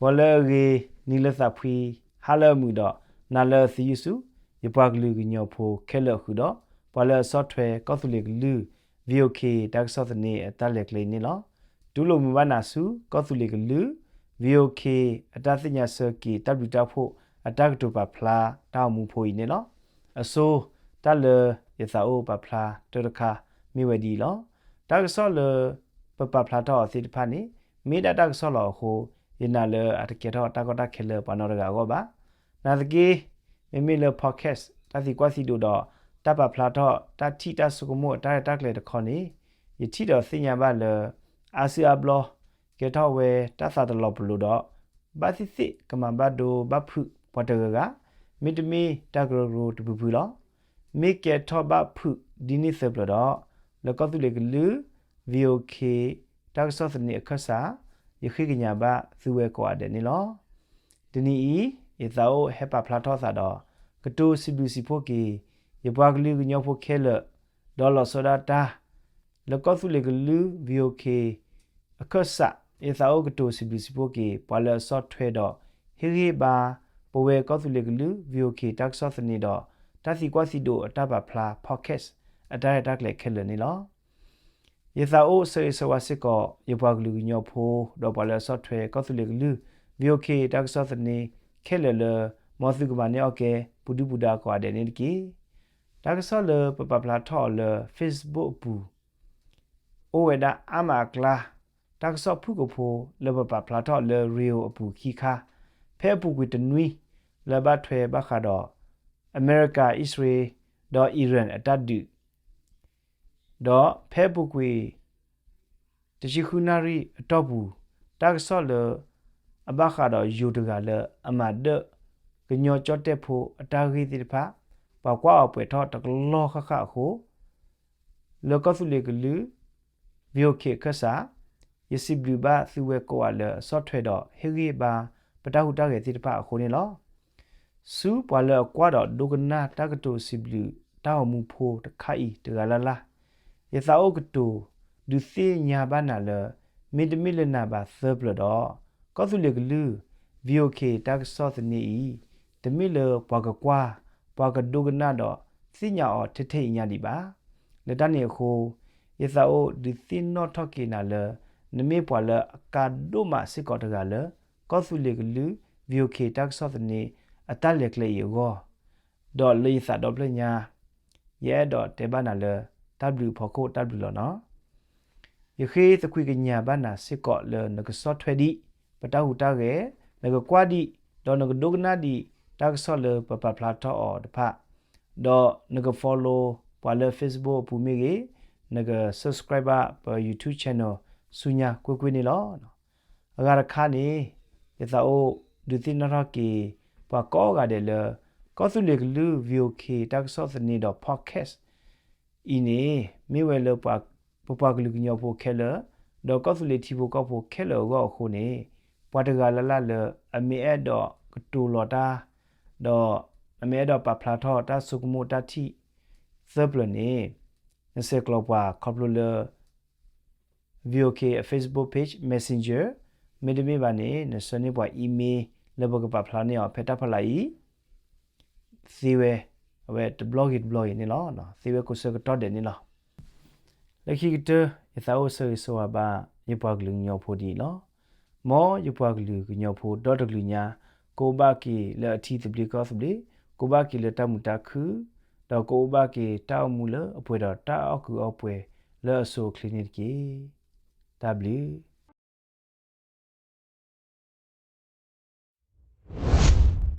ဂီၤလၢအဂ့ၤ, နံၤလၢသးဖှံ, ဟါလၢအမုာ်ဒီး နၤလၢအသယုၢ်ဆူ ယပှၤကလုာ်ကညီဖိခဲလၢာ်ဃုာ်ဒီး ပှၤလၢအဆီၣ်ထွဲကီၢ်သူလ့ၤကလုာ် VOA တၢ်ကစီၣ်သန့အတၢ်လဲၤကျဲအံၤန့ၣ်လီၤ. တူၢ်လိာ်မုာ်ဘၣ်နၤဆူ ကီၢ်သူလ့ၤကလုာ် VOA အတၢ်သ့ၣ်ညါဆၢက့ၤ တၢ်ဘျုးတၢ်ဖှိၣ် အတၢ်ကတိၤပာ်ဖျါတၢ်အိၣ်မူဖိအံၤန့ၣ်လီၤ. အဆိ တၢ်လၢယသးအိၣ်ပာ်ဖျါတၢ်တခါ မ့ၢ်ဝဲဒ်အံၤလီၤ. တၢ်ကစီၣ်လၢ ပပာ်ဖျါထီၣ်အီၤသ့ၣ်တဖၣ်န့ၣ် မ့ၢ်ဒၣ်တၢ်ကစီၣ်လီၤအဃိ ယနာ်လၢအတကဲထီၣ်တၢ်ကီတၢ်ခဲလၢပှၤနီတဂၤအဂီၢ်ဘၣ်. နာ်သက့ မ့မ့ၢ်လၢ podcast တၢ်သံကွၢ်သံဒိးဒီး တၢ်ပာ်ဖျါထီၣ်တၢ်ထံၣ်တၢ်ဆိကမိၣ်အတၢ်ရဲၣ်တၢ်ကျဲၤတခီန့ၣ် ယထံၣ်ဒီးသ့ၣ်ညါဘၣ်လၢ အါစုအါဘျီ ကဲထီၣ်ဝဲတၢ်သးတလီၤပလိာ်ဒီး ဘၣ်သ့ၣ်သ့ၣ်ကမၤဘၣ်ဒိဘၣ်ဖုးပှၤတဂၤဂၤ, မ့တမ့ၢ်တၢ်ကရၢကရိတဖုဖုလီၤ. မ့ၢ်ကဲထီၣ်ဘၣ်ဖုးဒ်န့ၣ်သၢပျၢၤဒီး လၢကီၢ်သူလ့ၤကလုာ် VOA တၢ်ကစီၣ်သန့အခၢၣ်စး ယဃ့ကညးဘၣ်သုဝဲကိးဂၤဒဲးန့ၣ်လီၤ. တနံၤအံၤ ယသးအိၣ်ဟဲပာ်ဖျါထီၣ်သးဒီး ကတိၤစံးဘျုးစံးဖှိၣ်က့ၤ ယပှၤကလုာ်ကညီဖိခဲလၢာ် ဒီးလီၤဆီဒၣ်တၢ် လၢကီၢ်သူလ့ၤကလုာ် VOA အခၢၣ်စး ယသးအိၣ်ကတိၤစံးဘျုးစံးဖှိၣ်က့ၤ ပှၤလၢအဆီၣ်ထွဲဒီး ဟ့ၣ်ဂံၢ်ဘါ ပဝဲကီၢ်သူလ့ၤကလုာ် VOA တၢ်ကစီၣ်သန့ဒီး တၢ်သံကွၢ်သံဒိးအတၢ်ပာ်ဖျါ podcast အတၢ်ရဲၣ်တၢ်ကျဲၤခဲလၢာ်န့ၣ်လီၤ. ယသးအိၣ်ဆၢဂ့ၤဆၢဝါစ့ၢ်ကီး ယပှၤကလုာ်ကညီဖိ ဒီးပှၤလၢအဆီၣ်ထွဲကီၢ်သူလ့ၤကလုာ် VOA တၢ်ကစီၣ်သန့ခဲလၢာ်လၢ မ်သုကမၤန့ၢ်အီၣ်ကဲ ပူၤဒုၣ်ပူၤဒါကိးဂၤဒဲးန့ၣ်တက့ၢ်. တၢ်ကစီၣ်လၢပပာ်ဖျါထီၣ်အီၤလၢ Facebook အပူၤ အိၣ်ဝဲဒၣ်အါမးအကျါ တၢ်ကစီၣ်ဖုၣ်ကိာ်ဖိလၢပပာ်ဖျါထီၣ်လၢ ရေအိၤ အပူၤခံခါ, ဖဲအပူၤကွံာ်တနွံ လၢဘၣ်ထွဲဘၣ်ဃးဒီး အမဲရကၤ, အံၣ်စရ့လး ဒီးအံၣ်ရၣ်အတၢ်ဒုး, ဒီးဖဲအပူၤကွံာ် တဆံဃုနၣ်ရံၣ်အတီၢ်ပူၤ တၢ်ကစီၣ်လၢ အဘၣ်ဃးဒီးယိၤတဂၤလၢအမၤဒၢၣ် ကညီကၠီၣ်တဲၣ်ဖိအတၢ်ဂ့ၢ်သ့ၣ်တဖၣ် ပှၤကွၢ်အီၤပှဲၤထီၣ်တကလီၢ်ဃၣ်ဃၣ်အဃိ လၢကီၢ်သူလ့ၤကလုာ် VOA အခၢၣ်စး, ယစံးဘျုးဘၣ်သုဝဲကိးဂၤလၢအဆီၣ်ထွဲဒီးဟ့ၣ်ဂံၢ်ဘါ ပတၢ်ဟူးတၢ်ဂဲၤသ့ၣ်တဖၣ်အဃိန့ၣ်လီၤ. ဆူပှၤလၢအကွၢ်ဒီးဒိကနၣ်တၢ်ကတိၤစံးဘျုးတၢ်အိၣ်မူဖိတခါအံၤတဂၤလၢ်လၢ်, ယသးအိၣ်ကတိၤဒုးသ့ၣ်ညါဘၣ်နၤလၢ မ့တမ့ၢ်လၢနၤဘၣ်သၢပျၢၤဒီး ကီၢ်သူလ့ၤကလုာ် VOA တၢ်ကစီၣ်သန့အံၤ တမ့ၢ်လၢပှၤကကွၢ်, ပှၤကဒိကနၣ်ဒီးသ့ၣ်ညါအီၤထဲထဲအံၤညါဒံးဘၣ်. လၢတၢ်န့ၣ်အဃိ ယသးအိၣ်ဒုးသ့ၣ်နီၣ်ထီၣ်က့ၤနၤလၢ နမ့ၢ်ပှၤလၢအကါဒိၣ်မးစ့ၢ်ကီးတဂၤလၢ ကီၢ်သူလ့ၤကလုာ် VOA တၢ်ကစီၣ်သန့အတၢ်လဲၤကျဲအံၤအဂီၢ်, ဒီးလၢယသးဒီဖျၢၣ်ညါ ယအဲၣ်ဒိးတဲဘၣ်နၤလၢ တၢ်ဘျုးအဖီခိၣ်တၢ်ဘျုးလီၤနီၤ. ယဃ့သကွံာ်ကညးဘၣ်နၤစ့ၢ်ကီးလၢနကဆီၣ်ထွဲဒံး ပတၢ်ဟူးတၢ်ဂဲၤ, နကကွၢ်ဒံး, ဒီးနကဒိကနၣ်ဒံး တၢ်ကစီၣ်လၢပပာ်ဖျါထီၣ်အီၤတဖၣ်, ဒီးနက follow ပှၤလၢ Facebook အပူၤမ့ၢ်ဂ့ၤ, နက subscribe ဘၣ်ပ YouTube channel ဆူညါကွ့ၢ်ကွ့ၢ်န့ၣ်လီၤ. အဂၤတခါန့ၣ် ယသးအိၣ်ဒုးသ့ၣ်နီၣ်ထီၣ်က့ၤ ပှၤကိးဂၤဒဲးလၢ ကီၢ်သူလ့ၤကလုာ် VOA တၢ်ကစီၣ်သန့ဒီး podcast အံၤန့ၣ် မ့ၢ်ဝဲလၢ ပပှၤကလုာ်ကညီဖိခဲလၢာ်, ဒီးကီၢ်သူလ့ၤထံဖိကီၢ်ဖိခဲလၢာ်အဂီၢ်အဃိန့ၣ်, ပှၤတဂၤလၢ်လၢ်လၢအမ့ၢ်အဲၣ်ဒိးကတိၤလီၤတၢ်, ဒီးအမ့ၢ်အဲၣ်ဒိးပာ်ဖျါထီၣ်တၢ်ဆိကမိၣ်တၢ်ထံၣ်သၢပျၢၤန့ၣ်, နဆဲးကျိးပှၤခီဖျိလၢ VOA အ Facebook page, Messenger, မ့တမ့ၢ်ဘၣ်န့ၣ် နဆှၢန့ၢ်ပှၤ email လၢပကပာ်ဖျါန့ၢ်အီၤဖဲတၢ်ဖီလာ်အံၤ သ့ဝဲ, အဝဲတဘျီဂ့ၤတဘျီဂ့ၤန့ၣ်လီၤ. သ့ဝဲကိးဆၢကတီၢ်ဒဲးန့ၣ်လီၤ. လၢခံကတၢၢ် ယသးအိၣ်ဆၢဂ့ၤဆၢဝါဘၣ် ယပှၤကလုာ်ကညီဖိဒ်အံၤလီၤ. မ်ယပှၤကလုာ်ကညီဖိဒီတကလုာ်ညါ ကအိၣ်ဘၣ်က့ၤလၢအထံသဘျ့ကီၢ်သဘျ့, ကအိၣ်ဘၣ်က့ၤလၢတၢ်မုာ်တၢ်ခုၣ်, ဒီးကအိၣ်ဘၣ်က့ၤတၢ်အိၣ်မူလၢအပှဲၤဒီးတၢ်အီၣ်ကုးအီပှဲၤလၢအစိၤအချ့န့ၣ်တက့ၢ်. တၢ်ဘျုး